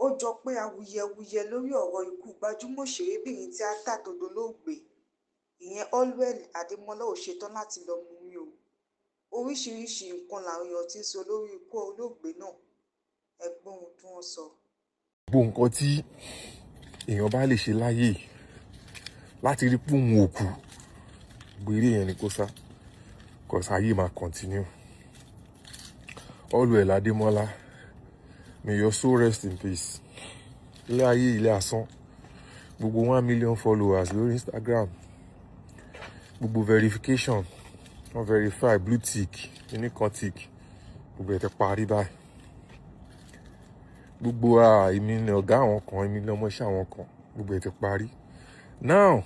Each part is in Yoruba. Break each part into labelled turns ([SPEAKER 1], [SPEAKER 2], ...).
[SPEAKER 1] Ó jọ pé awuyewuye lórí ọ̀rọ̀ ikú gbajúmọ̀ òṣèrébìnrin tíáta tó dolóògbé, ìyẹn Allwell Adémọlá ò ṣetán láti lọ́ọ́ mumi o. Oríṣiríṣiì nǹkan làwọn èèyàn ti ń sọ lórí ikú olóògbé náà. Ẹ gbọ́ ohun tí wọ́n sọ.
[SPEAKER 2] Gbogbo nǹkan tí èèyàn bá lè ṣe láyé yìí láti rí pé òun ò kú, gbogbo eré yẹn ni kó sá, 'cause ayé máa continue. Allwell Adémọlá, may your soul rest in peace. Ilé ayé ilé asán, gbogbo 1 million followers lórí Instagram, gbogbo verification, wọ́n verify blue tick, kíní kan tick, gbogbo ẹ̀ ti parí báyìí. Gbogbo èmi ni ọ̀gá àwọn kan, èmi ni ọmọọṣẹ́ àwọn kan, gbogbo ẹ̀ ti parí. Now,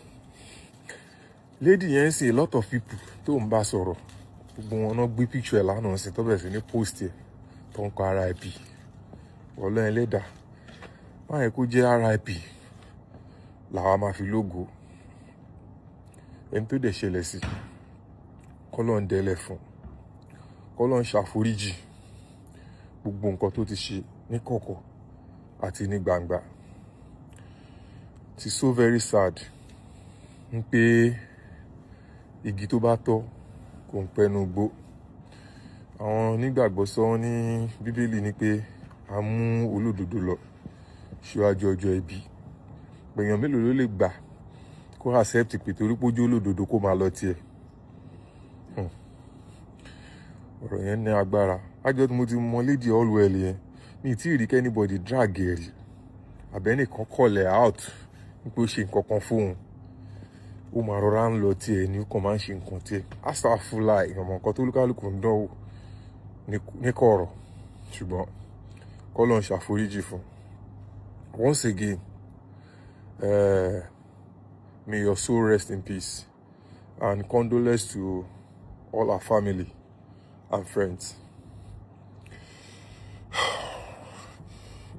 [SPEAKER 2] lady yẹn ń sìn, a lot of people tó ń bá sọ̀rọ̀, gbogbo wọn náà gbé picture ẹ̀ lánàá sí, tó bẹ̀rẹ̀ sí ní post ẹ̀, tó ń kọ RIP. Ọlọ́run ẹlẹ́dàá, má yẹ kó jẹ́ RIP làwa máa fi lógo. Ẹni tó dẹ̀ ṣẹlẹ̀ sí, k'Ọlọ́run dẹ́lẹ̀ fún, k'Ọlọ́run ṣàforíjì gbogbo nǹkan tó ti ṣe ní kọ̀kọ̀ àti ní gbangba. It is so very sad ń pé igi tó bá tọ́ kò ń pẹ́nu gbó. Àwọn onígbàgbọ́ sọ ní Bíbélì ní pé a mú olódodo lọ síwájú ọjọ́ ibi. Èèyàn mélòó ló lè gbà kó accept pé torí pé ó jẹ́ olódodo kó máa lọ tiẹ̀? Ọ̀rọ̀ yẹn ní agbára. Lájọ́ tí mo ti mọ lady Allwell yẹn, mi ì tí ì rí kí anybody drag ẹ̀ rí, àbí ẹnìkan call ẹ̀ out wípé ó ṣe nǹkan kan fóun. Ó máa rọra ń lọ tiẹ̀ ní, ó kàn máa ń ṣe nǹkan tiẹ̀. Astagfirullah, ìmọ̀ nǹkan tó olúkálùkù ń dánwò ní kọ̀rọ̀, ṣùgbọ́n k'Ọlọ́run ṣàforíjì fún. Once again, may your soul rest in peace and condolence to all our family and friends.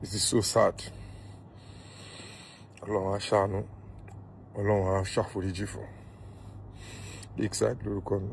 [SPEAKER 2] It is so sad. Ọlọ́run á ṣàánú, Ọlọ́run á ṣàforíjì fún. Lakeside lórúkọ mi.